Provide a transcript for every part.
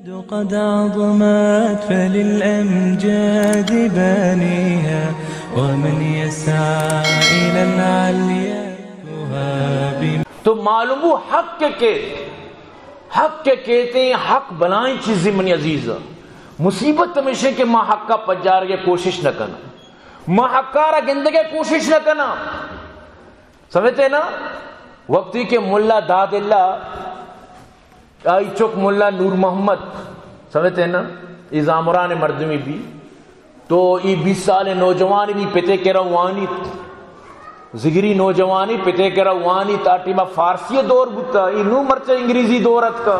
قد عظمت فللأمجاد بانيها، ومن يسعى إلى العليا يهاب. تو معلوم ہو حق کے، حق کے کہتے ہیں، حق بلائیں چیزیں منی عزیز. مصیبت ہمیشہ کہ ما حق کا پجار کے کوشش نہ کرنا، ما حق کا را گندگے کوشش نہ کرنا. سمجھتے نا؟ وقتی کہ ملا داد اللہ، آئی چک ملا نور محمد، سمجھتے نا؟ ای زامران مردمی بی، تو ای بیس سال نوجوانی بی، پتے کرا وانیت، زگری نوجوانی، پتے کرا وانیت. آ ٹیما فارسی دور بوتا، ای نو مرچہ انگریزی دور اتکا.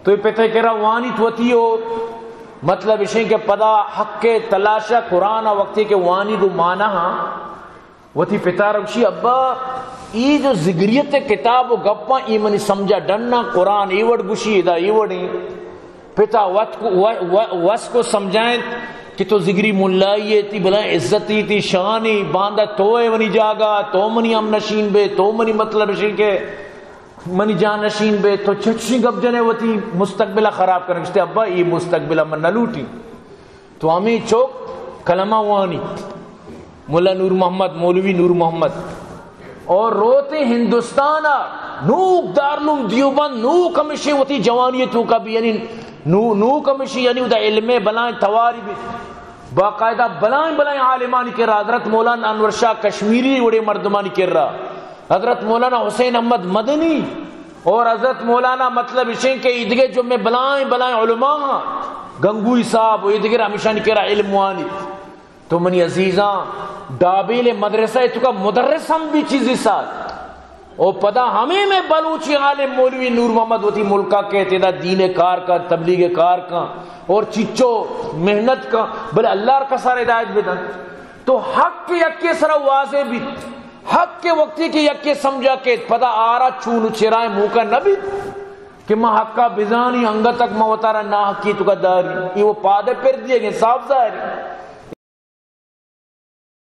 تو ای پتے کرا وانیت وتی ہو، مطلب اشیں کہ پدا حق تلاشا قرآن وقتی کہ وانی گو مانا ہاں، وتی پتا را گوشی، ابا، ای جو زگریت کتاب و گپاں، ای منی سمجھا ڈنا، قرآن ای وڑ گوشی، ادا ای وڑیں. پتا وت کو، و-، و-، وس کو سمجھائیں کہ تو زگری ملائی ہے، تی بلائیں عزتی، تی شانی، باندا تو ہے منی جاگا، تو منی ہم نشین بے، تو منی مطلب اشی کہ منی جان نشین بے، تو چچی گپ جنے وتی مستقبل خراب کرنے. گوشتے، ابا، ای مستقبل من نہ لوٹی. تو ہمیں چوک کلمہ وانی، ملا نور محمد، مولوی نور محمد، اور روتے ہندوستان آ، نوک دارالعلوم دیوبند، نوک ہمیشہ وتی جوانی توکا بی، یعنی نو-، نوک ہمیشہ، یعنی ادا علم بلائیں تواری بی، باقاعدہ بلائیں بلائیں عالمانی کرا، حضرت مولانا انور شاہ کشمیری وڑے مردمانی کرا، حضرت مولانا حسین احمد مدنی، اور حضرت مولانا مطلب اشیں کہ ایدگہ جو میں بلائیں بلائیں علماء ہاں، گنگوئی صاحب و ایدگہ ہمیشانی کرا علم وانی. تو منی عزیزاں، ڈابیل مدرسہ توکا مدرس ہم بی چیزی ساتھ. او پدا ہمیں میں بلوچی عالم مولوی نور محمد وتی ملکا کہتے دا دین کار کا، تبلیغ کار کا، اور چچو محنت کا، بلے اللہ ر کسار ہدایت بدن. تو حق یکے سرا واضح بیت، حق کے وقتی کہ یکے سمجھا کہ پدا آرا چون و چرائیں موقع نہ بیت کہ ما حقا بزانی، انگت تک ما وتارا ناحقی توکا داری. یہ وہ پادے پر دیے گئے، صاف ظاہر ہے.